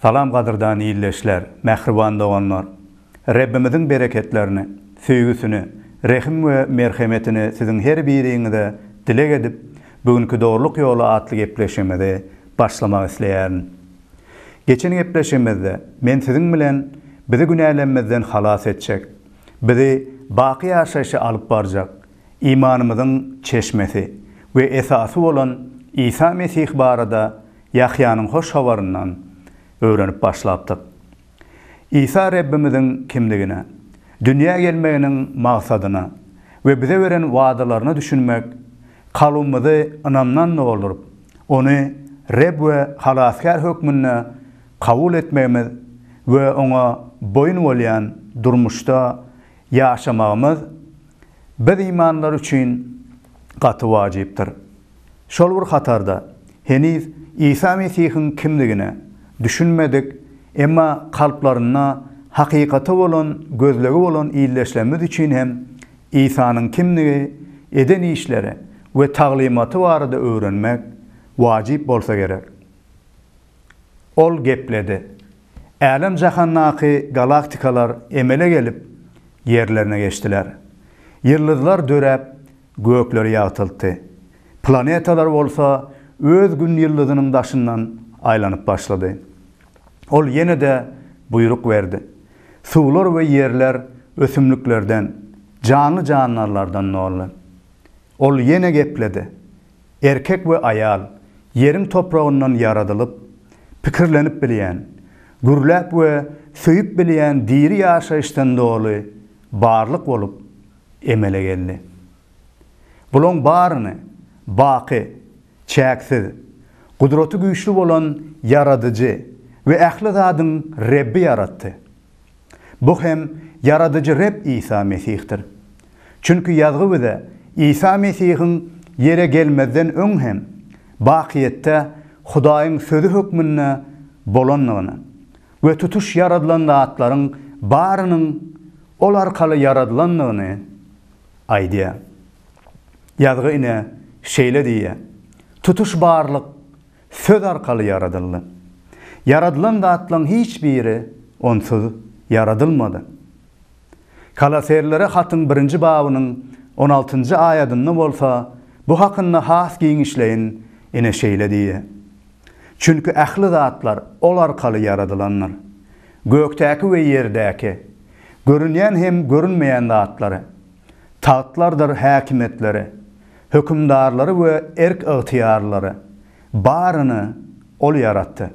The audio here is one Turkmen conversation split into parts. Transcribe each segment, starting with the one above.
Salam gadyrdan ildeşler, mähriban doganlar! Rebbimiziň bereketlerini, söýgüsini, rehim we merhemetini siziň her biriňize dileg edip, bu günki Dogrulyk ýoly atly gepleşigimizi başlamak isleýärin. Geçen gepleşigimizde men siziň bilen bizi günälemizden halas etjek, bizi baky ýaşaýşa alyp barjak, imanymyzyň çeşmesi we esasy bolan Isa Mesih barada Ýahýanyň hoş habaryndan öwrenip başlapdyk. Isa Rebbimiziň kimdigine, dünýä gelmeginiň maksadyna we bize beren wadalaryna düşünmek kalbymyzy ynamdan dolduryp, Ony Reb we Halasgär hökmünde kabul etmegimiz we Oňa boýun bolýan durmuşda ýaşamagymyz biz imanlylar üçin gaty wajypdyr. Şol bir hatarda, heniz Isa Mesihiň kimdigine düşünmedik, emma kalplarynda hakykata bolan gözlegi bolan ildeşlerimiz üçin hem Isanyň kimdigi, eden işleri we taglymaty barada öwrenmek wajyp bolsa gerek. Ol gepledi. Älem-jahandaky galaktikalar emele gelip, ýerlerine geçdiler. Ýyldyzlar döräp, gökleri ýagtyltdy. Planetalar bolsa öz Gün ýyldyzynyň daşyndan aýlanyp başlady. Ol ýene-de buýruk berdi. Suwlar we ýerler ösümliklerden, janly-jandarlardan doldy. Ol ýene gepledi. Erkek we aýal ýeriň topragyndan ýaradylyp, pikirlenip bilýän, gürläp we söýüp bilýän diri ýaşaýyşdan doly barlyk bolup emele geldi. Bulaň baryny Baky, çäksiz, gudraty güýçli bolan Ýaradyjy we ähli zadyň Rebbi ýaratdy. Bu hem Ýaradyjy Reb Isa Mesihdir. Çünki Ýazgy bize Isa Mesihiň ýere gelmezden öň hem bakyýetde Hudaýyň Sözi hökmünde bolandygyny we tutuş ýaradylan zatlaryň barynyň Ol arkaly ýaradylandygyny aýdýar. Ýazgy ine, şeýle diýýär, Tutuş barlyk Söz arkaly ýaradyldy. Ýaradylan zatlaryň hiç biri Onsuz ýaradylmady. Koloselilere hatyň birinji babynyň on altynjy aýadynda bolsa bu hakynda has giňişleýin ine şeýle diýýär, Çünki ähli zatlar Ol arkaly ýaradylandyr. Gökdäki we ýerdäki, görünýän hem görünmeýän zatlary, tagtlardyr häkimiýetleri, hökümdarlary we erk-ygtyýarlylary, baryny Ol ýaratdy.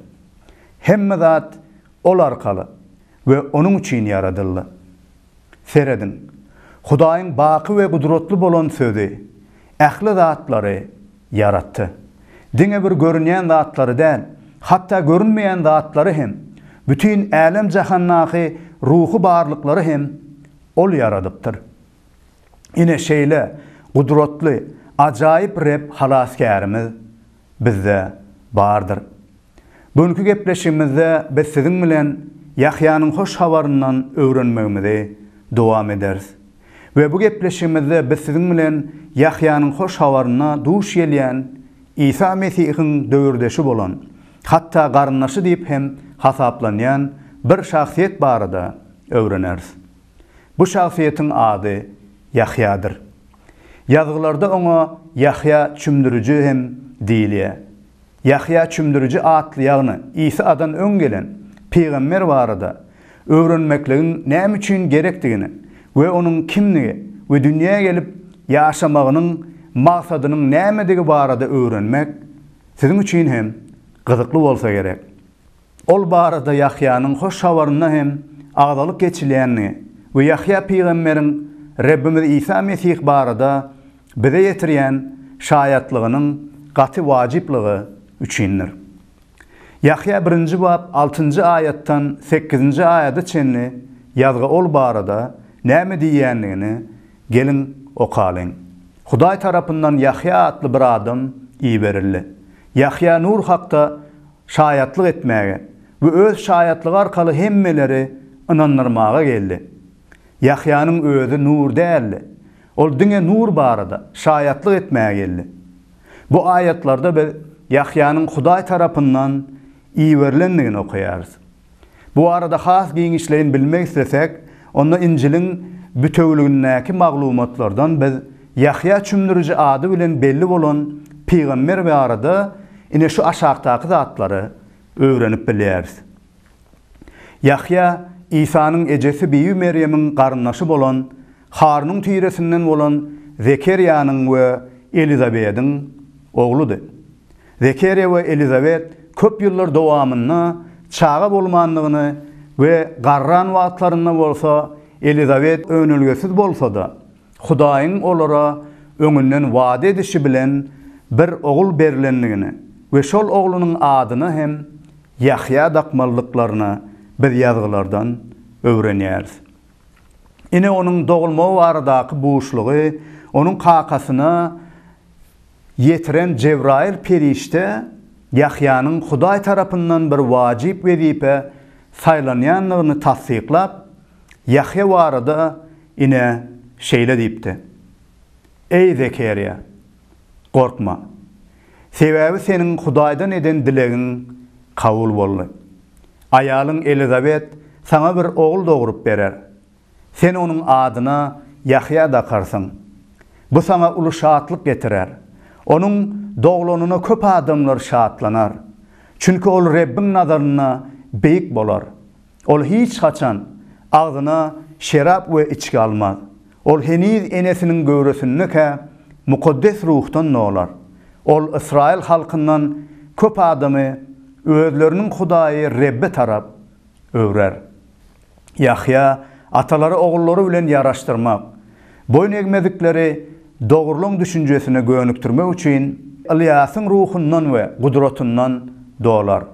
Hemme zat Ol arkaly we Onuň üçin ýaradyldy. Serediň, Hudaýyň baky we gudratly bolan Sözi ähli zatlary ýaratdy. Diňe bir görünýän zatlary däl, hatda görünmeýän zatlary hem, bütin älem-jahandaky ruhy barlyklary hem Ol ýaradypdyr. Ine şeýle gudratly, ajaýyp Reb Halasgärimiz bizde bardyr. Bu günki gepleşigimizde biz siziň bilen Ýahýanyň hoş habaryndan öwrenmegimizi dowam ederis. We bu gepleşigimizde biz siziň bilen Ýahýanyň hoş habarynda duş gelýän Isa Mesihiň döwürdeşi bolan, hatda garyndaşy diýip hem hasaplanýan bir şahsyýet barada öwreneris. Bu şahsyýetiň ady Ýahýadyr. Ýazgylarda oňa Ýahýa çümdüriji hem diýilýär. Ýahýa çümdüriji atly ýagny Isadan öň gelen pygamber barada öwrenmekligiň näme üçin gerekdigini we onuň kimdigi we dünýä gelip ýaşamagynyň maksadynyň nämedigi barada öwrenmek siziň üçin hem gyzykly bolsa gerek. Ol barada Ýahýanyň hoş habarynda hem agzalyp geçilýändigi we Ýahýa pygamberiň Rebbimiz Isa Mesih barada bize ýetirýän şaýatlygynyň gaty wajyplygy üçindir. Ýahýa birinji bap altynjy aýatdan sekizinji aýada çenli ýazgy ol barada näme diýýändigini geliň okalyň. Hudaý tarapyndan Ýahýa atly bir adam iberildi. Ýahýa nur hakda şaýatlyk etmäge we öz şaýatlygy arkaly hemmeleri ynandyrmaga geldi. Ýahýanyň özi nur däldi. Ol diňe nur barada şaýatlyk etmäge geldi. Bu aýatlarda biz Ýahýanyň Hudaý tarapyndan iberilendigini okaýarys. Bu barada has giňişleýin bilmek islesek, onda Injiliň bütewüligindäki maglumatlardan biz Ýahýa Çümdüriji ady bilen belli bolan pygamber barada ine şu aşakdaky zatlary öwrenip bilýäris. Ýahýa Isanyň ejesi Bibi Merýemiň garyndaşy bolan Harunyň tiresinden bolan Zekerýanyň we Elizabediň ogludy. Zekerýa we Elizabet köp ýyllar dowamynda çaga bolmandygyny we garran wagtlarynda bolsa Elizabet önelgesiz bolsa-da, Hudaýyň olara öňünden wada edişi bilen bir ogul berlendigini we şol oglunyň adyna hem Ýahýa dakmalydyklaryny biz Ýazgylardan öwrenýäris. Ine onuň dogulmagy baradaky buşlugy onuň kakasyna ýetiren Jebraýyl perişde Ýahýanyň Hudaý tarapyndan bir wajyp wezipä saýlanýandygyny tassyklap, Ýahýa barada ine şeýle diýipdi, Eý, Zekerýa, gorkma! Sebäbi seniň Hudaýdan eden dilegiň kabul boldy. Aýalyň Elizabet saňa bir ogul dogrup berer. Sen onuň adyna Ýahýa dakarsyň. Bu saňa uly şatlyk getirer. Onuň doglanyna köp adamlar şatlanar. Çünki ol Rebbiň nazarynda beýik bolar. Ol hiç haçan agzyna şerap we içgi almaz. Ol heniz enesiniň göwresindekä Mukaddes Ruhdan dolar. Ol ysraýyl halkyndan köp adamy özleriniň Hudaýy Rebbe tarap öwrer. Ýahýa atalary ogullary bilen ýaraşdyrmak, boýun egmezikleri dogrulygyň düşünjesine gönükdirmek üçin Ylýasyň ruhundan we gudratyndan dolar.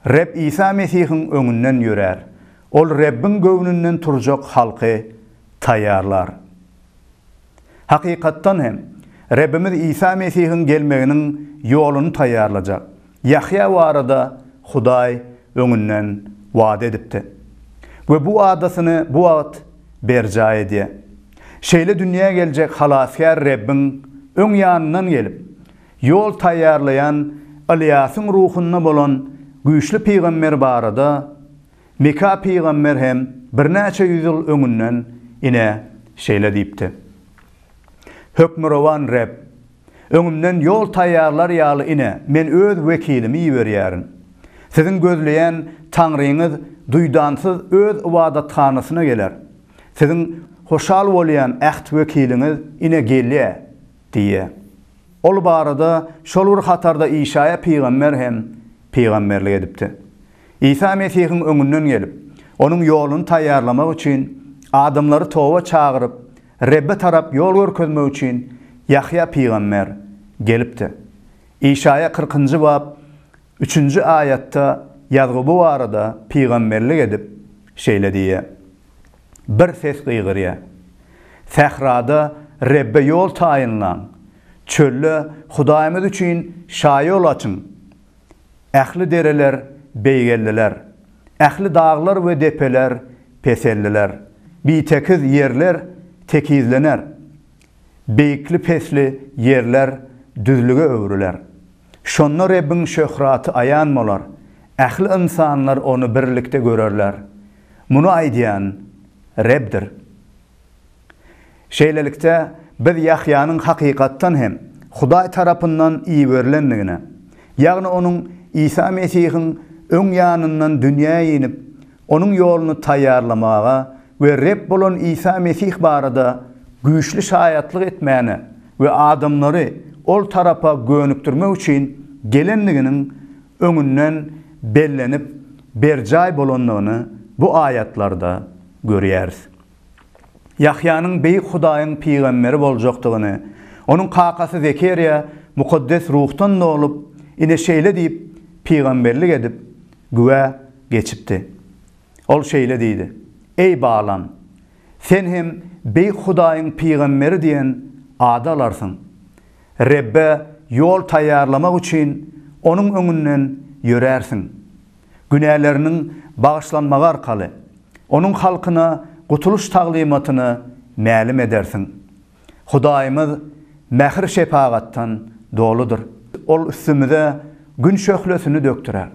Reb Isa Mesihiň öňünden ýörär. Ol Rebbiň göwnünden turjak halky taýýarlar. Hakykatdan hem, Rebbimiz Isa Mesihiň gelmeginiň ýoluny taýýarlajak Ýahýa barada Hudaý öňünden wada edipdi we bu wadasyny bu wagt berjaý edýär. Şeýle dünýä geljek Halasgär Rebbiň öň ýanyndan gelip, ýol taýýarlaýan Ylýasyň ruhunda bolan güýçli pygamber barada Mika pygamber hem birnäçe ýüz ýyl öňünden ine şeýle diýipdi, Hökmürowan Reb, öňümden ýol taýýarlar ýaly ine, men öz wekilimi iberýärin. Siziň gözleýän Taňryňyz duýdansyz öz ybadathanasyna geler. Siziň hoşal bolýan äht wekiliňiz ine gelýär diýýär. Ol barada şol bir hatarda Işaýa pygamber hem pygamberlik edipdi. Isa Mesihiň öňünden gelip, Onuň ýoluny taýýarlamak üçin, adamlary toba çagyryp, Rebbe tarap ýol görkezmek üçin Ýahýa pygamber gelipdi. Işaýa kyrkynjy bap, üçünji aýatda ýazgy bu barada pygamberlik edip, şeýle diýýär, Bir ses gygyrýar, Sährada Rebbe ýol taýynlaň, çölde Hudaýymyz üçin şaýol açyň! Ähli dereler beýgeldiler, ähli daglar we depeler peseldiler. Bitekiz ýerler tekizlener, beýikli-pesli ýerler düzlüge öwrüler. Şonda Rebbiň şöhraty aýan bolar, ähli ynsanlar ony birlikde görerler. Muny aýdýan Rebdir. Şeýlelikde, biz Ýahýanyň hakykatdan hem Hudaý tarapyndan iberilendigine, ýagny onuň Isa Mesihiň öň ýanyndan dünýä inip, Onuň ýoluny taýýarlamaga we Reb bolan Isa Mesih barada güýçli şaýatlyk etmäne we adamlary Ol tarapa gönükdirmek üçin gelendiginiň öňünden bellenip berjaý bolandygyny bu aýatlarda görýäris. Ýahýanyň Beýik Hudaýyň pygamberi boljakdygyny, onuň kakasy Zekerýa Mukaddes Ruhdan dolup, ine şeýle diýip pygamberlik edip, güwä geçipdi. Ol şeýle diýdi, Eý, balam, sen hem Beýik Hudaýyň pygamberi diýen ady alarsyň. Rebbe ýol taýýarlamak üçin Onuň öňünden ýörärsiň. Günäleriniň bagyşlanmagy arkaly, Onuň halkyna gutulyş taglymatyny mälim edersiň. Hudaýymyz mähir-şepagatdan doludyr. Ol üstümize Gün şöhlesini dökdürer.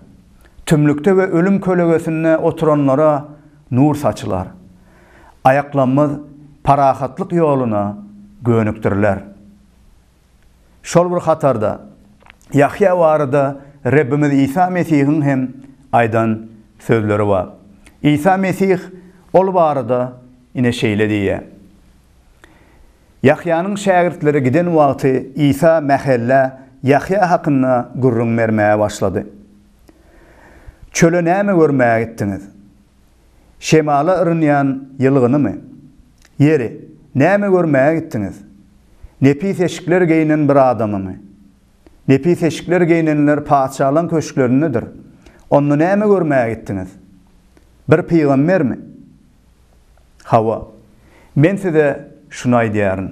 Tümlükde we ölüm kölegesinde oturanlara nur saçylar. Aýaklarymyz parahatlyk ýoluna gönükdiriler. Şol bir hatarda, Ýahýa barada Rebbimiz Isa Mesihiň hem aýdan sözleri bar. Isa Mesih ol barada ine şeýle diýýär. Ýahýanyň şägirtleri giden wagty Isa mähellä Ýahýa hakynda gürrüň bermäge başlady. Çöle näme görmäge gitdiňiz? Şemala yrynýan ýylgynymy? Ýeri, näme görmäge gitdiňiz? Nepis eşikler geýnen bir adamymy? Nepis eşikler geýnenler patyşalaň köşklerindedir. Onda näme görmäge gitdiňiz? Bir pygambermi? Hawa, men size şuny aýdýaryn,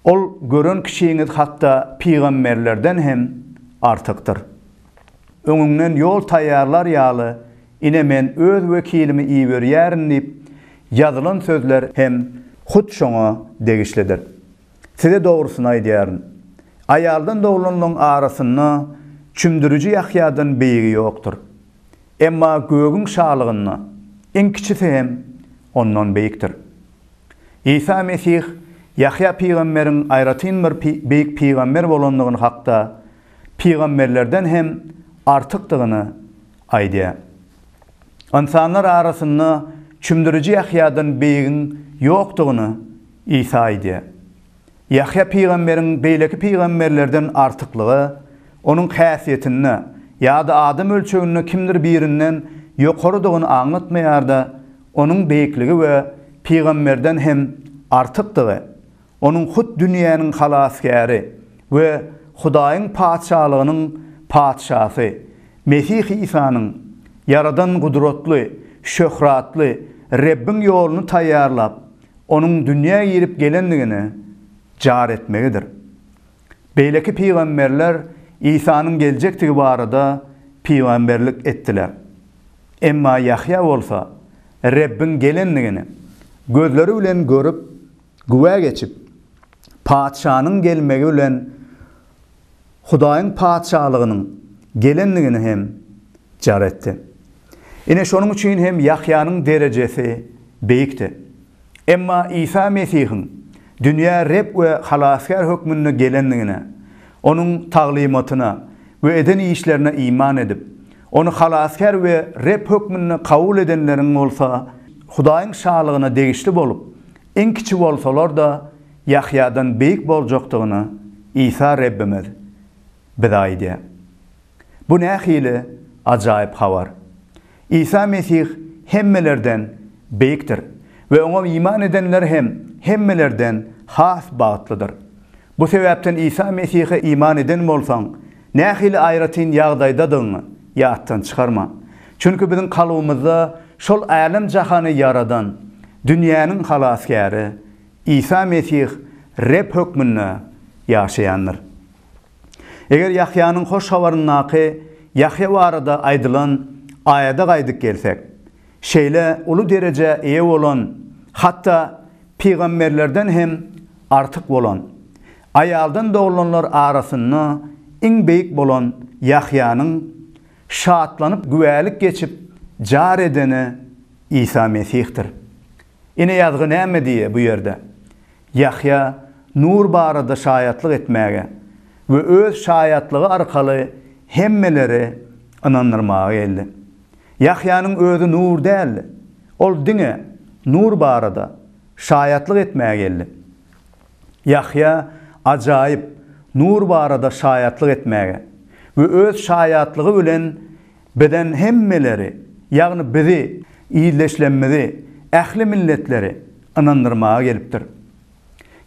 ol gören kişiňiz hatda pygamberlerden hem artykdyr. Öňüňden ýol taýýarlar ýaly, ine men öz wekilimi iberýärin diýip ýazylan sözler hem hut şoňa degişlidir. Size dogrusyny aýdýaryn, aýaldan doglanlaryň arasynda çümdüriji Ýahýadan beýigi ýokdur. Emma gögüň şalygynda iň kiçisi hem ondan beýikdir. Isa Mesih Ýahýa pygamberiň aýratyn bir beýik pygamber bolandygyny hakda pygamberlerden hem artykdygyny aýdýar. Ynsanlar arasynda çümdüriji Ýahýadan beýigiň ýokdugyny Isa aýdýar. Ýahýa pygamberiň beýleki pygamberlerden artyklygy onuň häsiýetinde ýa-da adam ölçeginde kimdir birinden ýokarydygyny aňlatmaýar-da, onuň beýikligi we pygamberden hem artykdygy, onuň hut dünýäniň Halasgäri we Hudaýyň Patyşalygynyň Patyşasy Mesih Isanyň ýaradan gudratly, şöhratly Rebbiň ýoluny taýýarlap, Onuň dünýä girip gelendigini jar etmegidir. Beýleki pygamberler Isanyň geljekdigi barada pygamberlik etdiler. Emma Ýahýa bolsa Rebbiň gelendigini gözleri bilen görüp, güwä geçip, Patyşanyň gelmegi bilen Hudaýyň Patyşalygynyň gelendigini hem jar etdi. Ine, şonuň üçin hem Ýahýanyň derejesi beýikdi. Emma Isa Mesihiň dünýä Reb we Halasgär hökmünde gelendigine, Onuň taglymatyna we eden işlerine iman edip, Ony Halasgär we Reb hökmünde kabul edenleriň bolsa Hudaýyň Şalygyna degişli bolup, iň kiçi bolsalar-da, Ýahýadan beýik boljakdygyny Isa Rebbimiz bize aýdýar. Bu nähili ajaýyp habar! Isa Mesih hemmelerden beýikdir we Oňa iman edenler hem hemmelerden has bagtlydyr. Bu sebäpden Isa Mesihe iman eden bolsaň, nähili aýratyn ýagdaýdadygyňy ýatdan çykarma. Çünki biziň kalbymyzda şol älem-jahany ýaradan, dünýäniň Halasgäri Isa Mesih Reb hökmünde ýaşaýandyr. Eger Ýahýanyň Hoş Habaryndaky Ýahýa barada aýdylan aýada gaýdyp gelsek, şeýle uly derejä eýe bolan, hatda pygamberlerden hem artyk bolan, aýaldan doglanlar arasynda iň beýik bolan Ýahýanyň şatlanyp güwälik geçip jar edeni Isa Mesihdir. Ine ýazgy näme diýýär bu ýerde? Ýahýa nur barada şaýatlyk etmäge we öz şaýatlygy arkaly hemmeleri ynandyrmaga geldi. Ýahýanyň özi nur däldi. Ol diňe nur barada şaýatlyk etmäge geldi. Ýahýa ajaýyp nur barada şaýatlyk etmäge we öz şaýatlygy bilen Bizden hemmeleri, ýagny bizi, ildeşlemmizi, ähli milletleri ynandyrmaga gelipdir.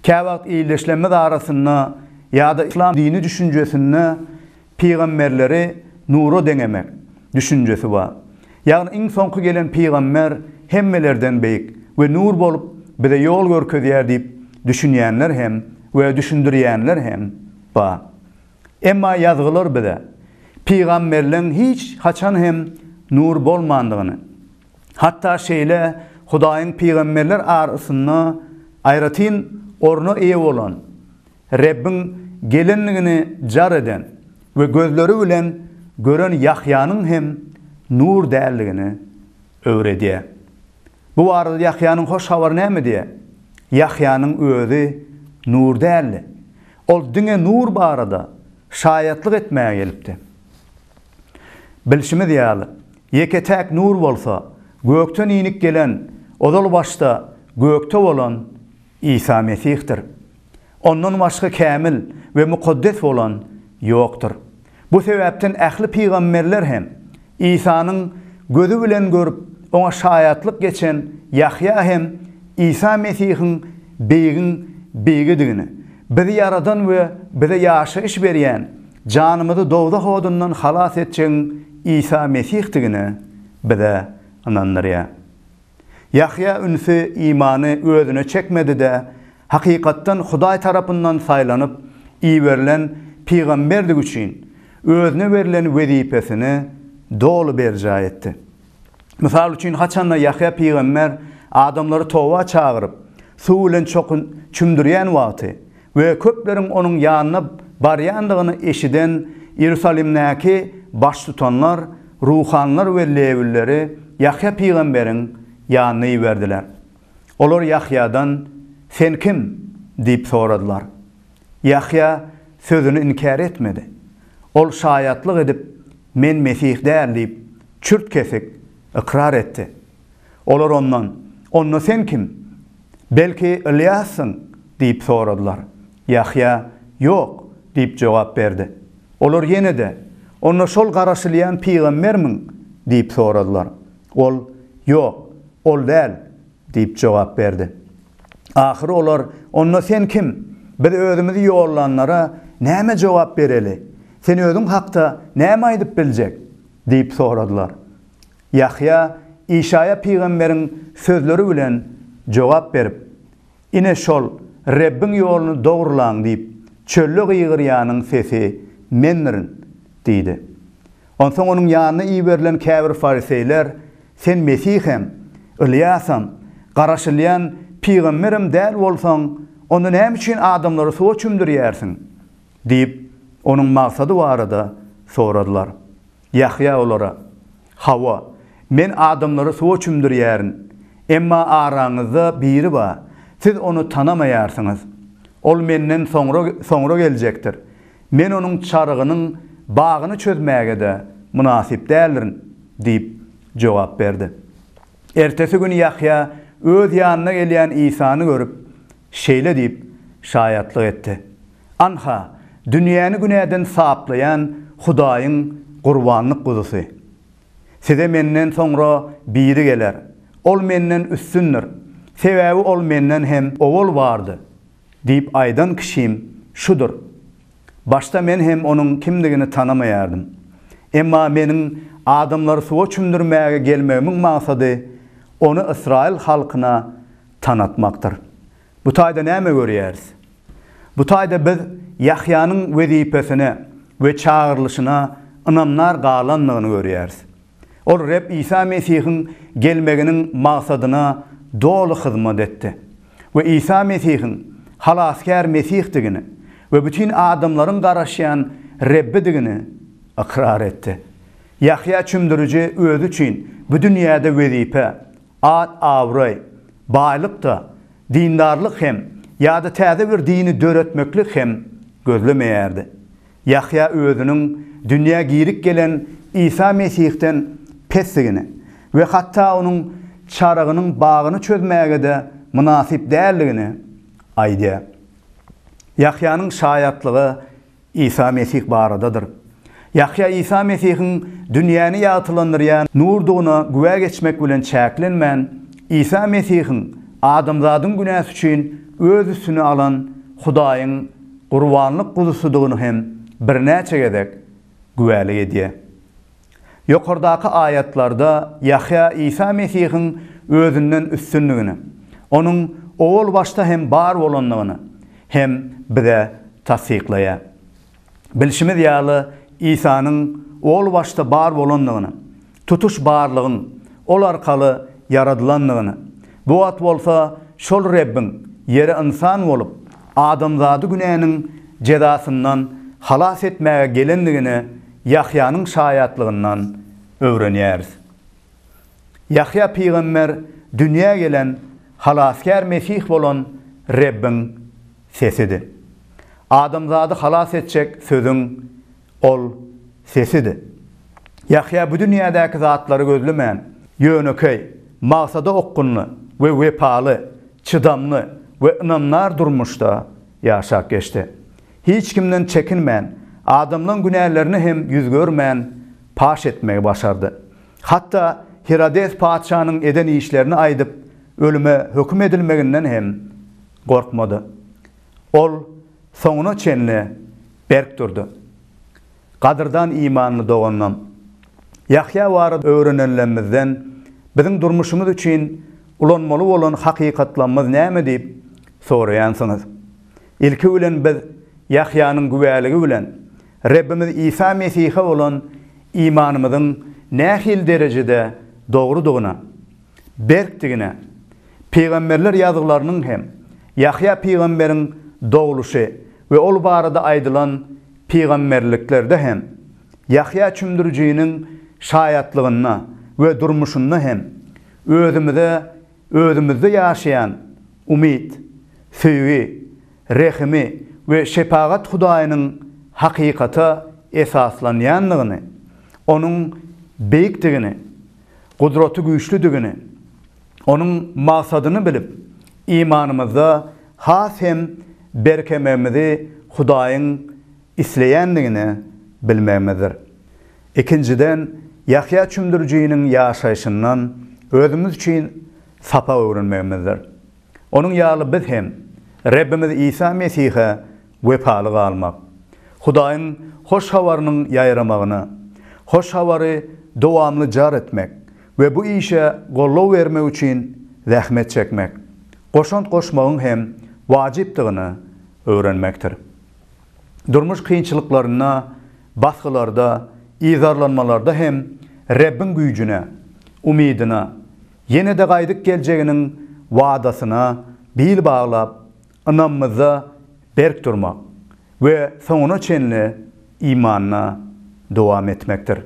Käwagt ildeşlemmiz arasynda ýa-da yslam dini düşünjesinde pygamberleri nura deňemek düşünjesi bar. Ýagny iň soňky gelen pygamber hemmelerden beýik we nur bolup bize ýol görkezýär diýip düşünýänler hem we düşündirýänler hem bar. Emma Ýazgylar bize pygamberleň hiç haçan hem nur bolmandygyny, hatda şeýle Hudaýyň pygamberler arasynda aýratyn orna eýe bolan Rebbiň gelendigini jar eden we gözleri bilen gören Ýahýanyň hem. nur däldigini öwredýär. Bu barada Ýahýanyň hoş habary näme diýýär? Ýahýanyň özi nur däldi. Ol diňe nur barada şaýatlyk etmäge gelipdi. Bilşimiz ýaly, ýeke-täk nur bolsa, gökden inip gelen, ozal başda gökde bolan Isa Mesihdir. Ondan başga kämil we mukaddes bolan ýokdur. Bu sebäpden ähli pygamberler hem, Isanyň gözi bilen görüp, oňa şaýatlyk geçen Ýahýa hem Isa Mesihiň Beýigiň Beýigidigini, bizi ýaradan we bize ýaşaýyş berýän, janymyzy dowzah odundan halas etjegiň Isa Mesihdigini bize ynandyrýar. Ýahýa ünsi, imany özüne çekmedi-de, hakykatdan Hudaý tarapyndan saýlanyp iberilen pygamberdigi üçin, özüne berlen wezipesini doly berjaý etdi. Mysal üçin, haçanda Ýahýa pygamber adamlary toba çagyryp, suw bilen çümdürýän wagty we köpleriň onuň ýanyna barýandygyny eşiden Iýerusalimdäki baştutanlar ruhanylar we lewlileri Ýahýa pygamberiň ýanyna iberdiler. Olar Ýahýadan, Sen kim? diýip soradylar. Ýahýa sözüni inkär etmedi. Ol şaýatlyk edip, Men Mesih däl diýip, çürt-kesik ykrar etdi. Olar ondan, Onda sen kim? Belki, Ylýassyň? diýip soradylar. Ýahýa, Ýok! diýip jogap berdi. Olar ýene-de, Onda şol garaşylýan pygambermiň? diýip soradylar. Ol, Ýok, ol däl! diýip jogap berdi. Ahyry olar, Onda sen kim? Biz özümizi ýollanlara näme jogap bereli? Sen özüň hakda näme aýdyp biljek? diýip soradylar. Ýahýa Işaýa pygamberiň sözleri bilen jogap berip, Ine şol, Rebbiň ýoluny dogrulaň diýip, çölde gygyrýanyň sesi mendirin diýdi. Onsoň onuň ýanyna iberilen käbir fariseýler, Sen Mesihem, Ylýasam, garaşylýan pygamberem däl bolsaň, onda näme üçin adamlary suwa çümdürýärsiň? diýip, onuň maksady barada soradylar. Ýahýa olara, Hawa, men adamlary suwa çümdürýärin, emma araňyzda biri bar, siz ony tanamaýarsyňyz. Ol menden soňra soňra geljekdir. Men onuň çarygynyň bagyny çözmäge-de mynasyp däldirin diýip jogap berdi. Ertesi gün Ýahýa öz ýanyna gelýän Isany görüp, şeýle diýip şaýatlyk etdi, Anha, dünýäni günäden saplaýan Hudaýyň gurbanlyk guzusy! Size menden soňra biri geler. Ol menden üstündir. Sebäbi ol menden hem owal bardy diýip aýdan kişim şudur. Başda men hem onuň kimdigini tanamaýardym. Emma meniň adamlary suwa çümdürmäge gelmegimiň maksady ony ysraýyl halkyna tanatmakdyr. Bu taýda näme görýäris? Bu taýda biz Ýahýanyň wezipesine we çagyrylyşyna ynamdar galandygyny görýäris. Ol Reb Isa Mesihiň gelmeginiň maksadyna doly hyzmat etdi we Isa Mesihiň Halasgär Mesihdigini we bütin adamlaryň garaşýan Rebbidigini ykrar etdi. Ýahýa çümdüriji özi üçin bu dünýäde wezipe, at-abraý, baýlyk-da, dindarlyk hem ýa-da täze bir dini döretmeklik hem gözlemeýärdi. Ýahýa özüniň dünýä girip gelen Isa Mesihden pesdigini we hatda onuň çarygynyň bagyny çözmäge-de mynasyp däldigini aýdýar. Ýahýanyň şaýatlygy Isa Mesih baradadyr. Ýahýa Isa Mesihiň dünýäni ýagtylandyrýan nurdugyna güwä geçmek bilen çäklenmän, Isa Mesihiň adamzadyň günäsi üçin öz üstüne alan Hudaýyň gurbanlyk guzusydygyny hem birnäçe gezek güwälik edýär. Ýokardaky aýatlarda Ýahýa Isa Mesihiň özünden üstündigini, onuň owal başda hem bar bolandygyny hem bize tassyklaýar. Bilşimiz ýaly, Isanyň owal başda bar bolandygyny, tutuş barlygyň Ol arkaly ýaradylandygyny, bu wagt bolsa şol Rebbiň ýere ynsan bolup, adamzady günäniň jezasyndan halas etmäge gelendigini Ýahýanyň şaýatlygyndan. öwrenýäris. Ýahýa pygamber dünýä gelen Halasgär Mesih bolan Rebbiň sesidi. Adamzady halas etjek Sözüň ol sesidi. Ýahýa bu dünýädäki zatlary gözlemän, ýönekeý, maksada okgunly we wepaly, çydamly we ynamdar durmuşda ýaşap geçdi. Hiç kimden çekinmän, adamlaň günälerini hem ýüz görmän paş etmegi başardy. Hatda Hirodes patyşanyň eden işlerini aýdyp, ölüme höküm edilmeginden hem gorkmady. Ol soňuna çenli berk durdy. Gadyrdan imanly doganlam! Ýahýa barada öwrenenlerimizden biziň durmuşymyz üçin ulanmaly bolan hakykatlarymyz näme diýip soraýansyňyz. Ilki bilen biz Ýahýanyň güwäligi bilen Rebbimiz Isa Mesihe bolan imanymyzyň nähili derejede dogrudygyna, berkdigine, pygamberler ýazgylarynyň hem Ýahýa pygamberiň dogluşy we ol barada aýdylan pygamberliklerde hem, Ýahýa çümdürijiniň şaýatlygynda we durmuşynda hem özümize özümizde ýaşaýan umyt, söýgi, rehimi we şepagat Hudaýynyň hakykata esaslanýandygyny, Onuň beýikdigini, gudraty güýçlüdigini, Onuň maksadyny bilip, imanymyzda has hem berkemegimizi Hudaýyň isleýändigini bilmegimizdir. Ikinjiden, Ýahýa çümdürijiniň ýaşaýşyndan özümiz üçin sapak öwrenmegimizdir. Onuň ýaly biz hem Rebbimiz Isa Mesihe wepaly galmak, Hudaýyň Hoş Habarynyň ýaýramagyna, Hoş Habary dowamly jar etmek we bu işe goldaw bermek üçin zähmet çekmek, goşant goşmagyň hem wajypdygyny öwrenmekdir. Durmuş kynçylyklarynda, basgylarda, yzarlanmalarda hem Rebbiň güýjüne, umydyna, ýene-de gaýdyp geljeginiň wadasyna bil baglap, ynamymyzda berk durmak we soňuna çenli imanda dowam etmekdir.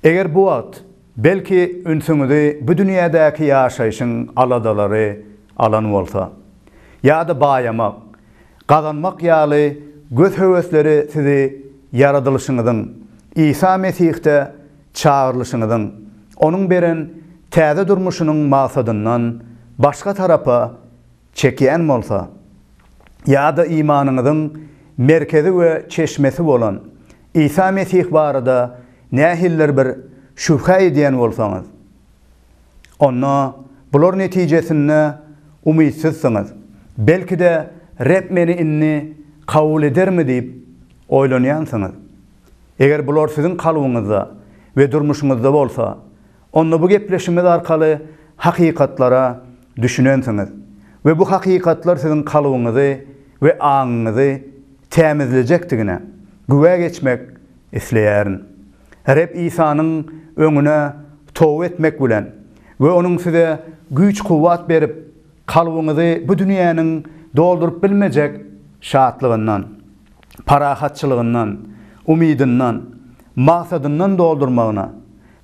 Eger bu wagt, belki, ünsüňizi bu dünýädäki ýaşaýşyň aladalary alan bolsa, ýa-da baýamak, gazanmak ýaly göz höwesleri sizi ýaradylyşyňyzyň, Isa Mesihde çagyrylyşyňyzyň, Onuň beren täze durmuşynyň maksadyndan başga tarapa çekýän bolsa, ýa-da imanyňyzyň merkezi we çeşmesi bolan Isa Mesih barada nähilidir bir şübhe edýän bolsaňyz, onda bular netijesinde umytsyzsyňyz, belki-de Reb meni indi kabul edermi diýip oýlanýansyňyz. Eger bular siziň kalbyňyzda we durmuşyňyzda bolsa, onda bu gepleşimiz arkaly hakykatlara düşünensiňiz we bu hakykatlar siziň kalbyňyzy we aňyňyzy tämizlejekdigine güwä geçmek isleýärin. Reb Isanyň öňüne toba etmek bilen we Onuň size güýç-kuwwat berip, kalbyňyzy bu dünýäniň dolduryp bilmejek şatlygyndan, parahatçylygyndan, umydyndan, maksadyndan doldurmagyna,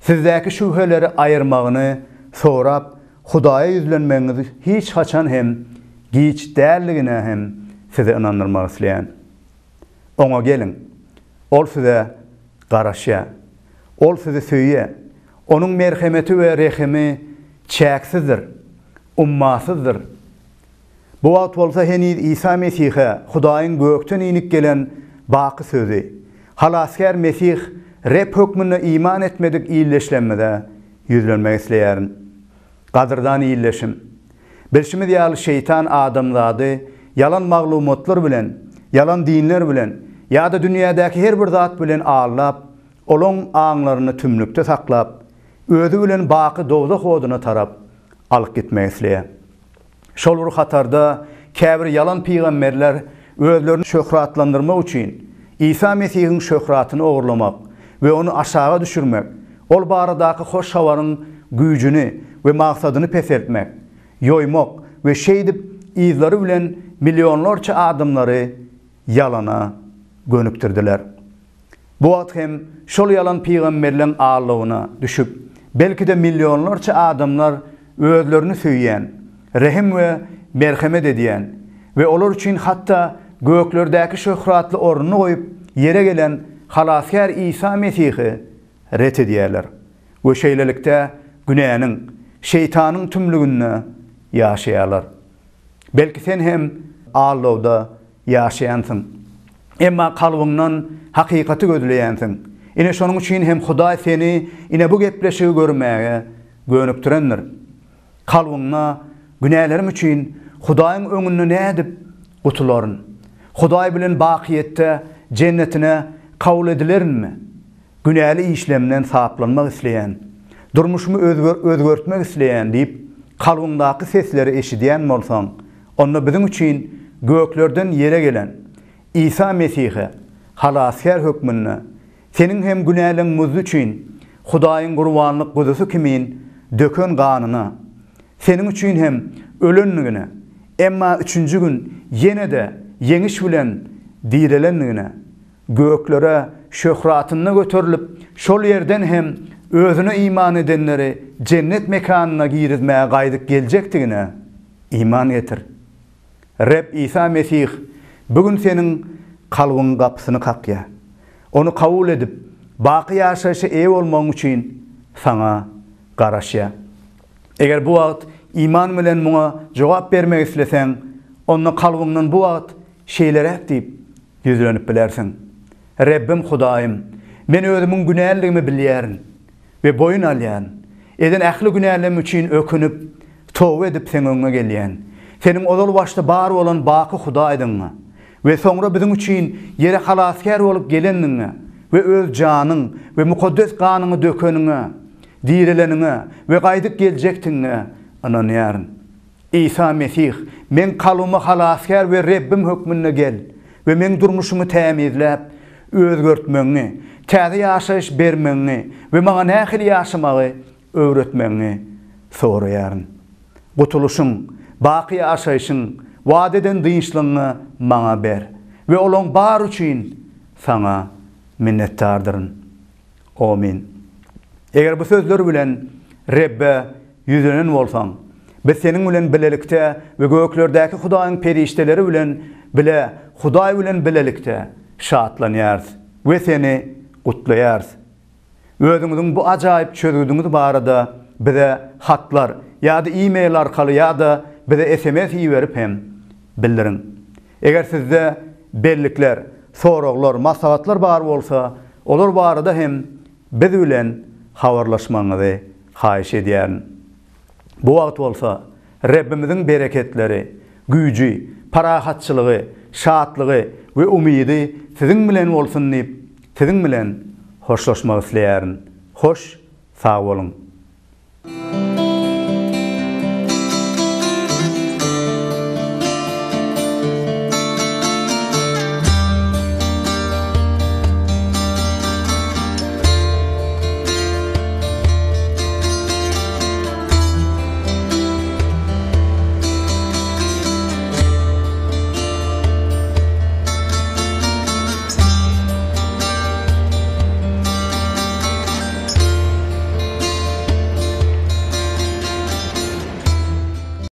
sizdäki şübheleri aýyrmagyny sorap Hudaýa ýüzlenmegiňiz hiç haçan hem giç däldigine hem sizi ynandyrmak isleýän. Oňa geliň. Ol size garaşýar. Ol sizi söýýär. Onuň merhemeti we rehimi çäksizdir, ummasyzdyr. Bu wagt bolsa heniz Isa Mesihe Hudaýyň gökden inip gelen baky Sözi, Halasgär Mesih Reb hökmünde iman etmedik ildeşlerimize ýüzlenmek isleýärin. Gadyrdan ildeşim! Bilşimiz ýaly şeýtan adamzady ýalan maglumatlar bilen, ýalan dinler bilen ýa-da dünýädäki her bir zat bilen aldap, olaň aňlaryny tümlükde saklap, özi bilen baky dowzah oduna tarap alyp gitmek isleýär. Şol bir hatarda käbir ýalan pygamberler özlerini şöhratlandyrmak üçin Isa Mesihiň şöhratyny ogurlamak we ony aşaga düşürmek, ol baradaky hoş habaryň güýjüni we maksadyny peseltmek, ýoýmak we şeýdip yzlary bilen millionlarça adamlary ýalana gönükdirdiler. Bu wagt hem şol ýalan pygamberleň aldawyna düşüp, belki-de millionlarça adamlar özlerini söýýän, rehim we merhemet edýän we olar üçin hatda göklerdäki şöhratly ornuny goýup ýere gelen Halasgär Isa Mesihi ret edýärler we şeýlelikde günäniň, şeýtanyň tümlüginde ýaşaýarlar. Belki sen hem aldawda ýaşaýansyň. Emma kalbyňdan hakykaty gözleýänsiň. Ine şonuň üçin hem Hudaý seni ine bu gepleşigi görmäge gönükdirendir. Kalbyňda günälerim üçin Hudaýyň öňünde nädip gutularyn? Hudaý bilen bakyýetde jennetine kabul edilerinmi? Günäli işlemden saplanmak isleýän, durmuşymy özgertmek isleýän diýip, kalbyňdaky sesleri eşidýän bolsaň, onda biziň üçin göklerden ýere gelen Isa Mesihe Halasgär hökmünde, seniň hem günäleň muzdy üçin Hudaýyň gurbanlyk guzusy kimin döken ganyna, seniň üçin hem ölendigine, emma üçünji gün ýene-de ýeňiş bilen direlendigine, Göklere şöhratynda göterilip, şol ýerden hem Özüne iman edenleri jennet mekanyna girizmäge gaýdyp geljekdigine iman getir. Reb Isa Mesih bu gün seniň kalbyňyň gapysyny kakýar. Ony kabul edip, baky ýaşaýşa eýe bolmagyň üçin saňa garaşýar. Eger bu wagt iman bilen muňa jogap bermek isleseň, onda kalbyňdan bu wagt şeýleräk diýip ýüzlenip bilersiň. Rebbim Hudaýym, men özümiň günälidigimi bilýärin we boýun alýaryn. Eden ähli günälerim üçin ökünip, toba edip Seň öňüňe gelýän. Seniň ozal başda bar bolan baky Hudaýdygyňa we soňra biziň üçin ýere Halasgär bolup gelendigiňe we Öz janyň we mukaddes ganyňy dökeniňe, direleniňe we gaýdyp geljekdigiňe ynanýaryn. Isa Mesih, meň kalbyma Halasgär we Rebbim hökmünde gel we meň durmuşymy tämizläp, özgertmegiňi, täze ýaşaýyş bermegiňi we maňa nähili ýaşamagy öwretmegiňi soraýaryn. Gutulyşyň, baky ýaşaýşyň, wada eden dynçlygyňy maňa ber we olaň bary üçin Saňa minnetdardyryn. Omyn. Eger bu sözler bilen Rebbe ýüzlenen bolsaň, biz seniň bilen bilelikde we göklerdäki Hudaýyň perişdeleri bilen bile Hudaý bilen bilelikde şatlanýarys we seni gutlaýarys. Özüňiziň bu ajaýyp çözgüdiňiz barada bize hatlar ýa-da e-mail arkaly ýa-da bize sms iberip hem bildiriň. Eger sizde bellikler, soraglar, maslahatlar bar bolsa, olar barada hem biz bilen habarlaşmagyňyzy haýyş edýärin. Bu wagt bolsa Rebbimiziň bereketleri, güýji, parahatçylygy, şatlygy we umydy siziň bilen bolsun diýip, siziň bilen hoşlaşmak isleýärin. Hoş sag boluň!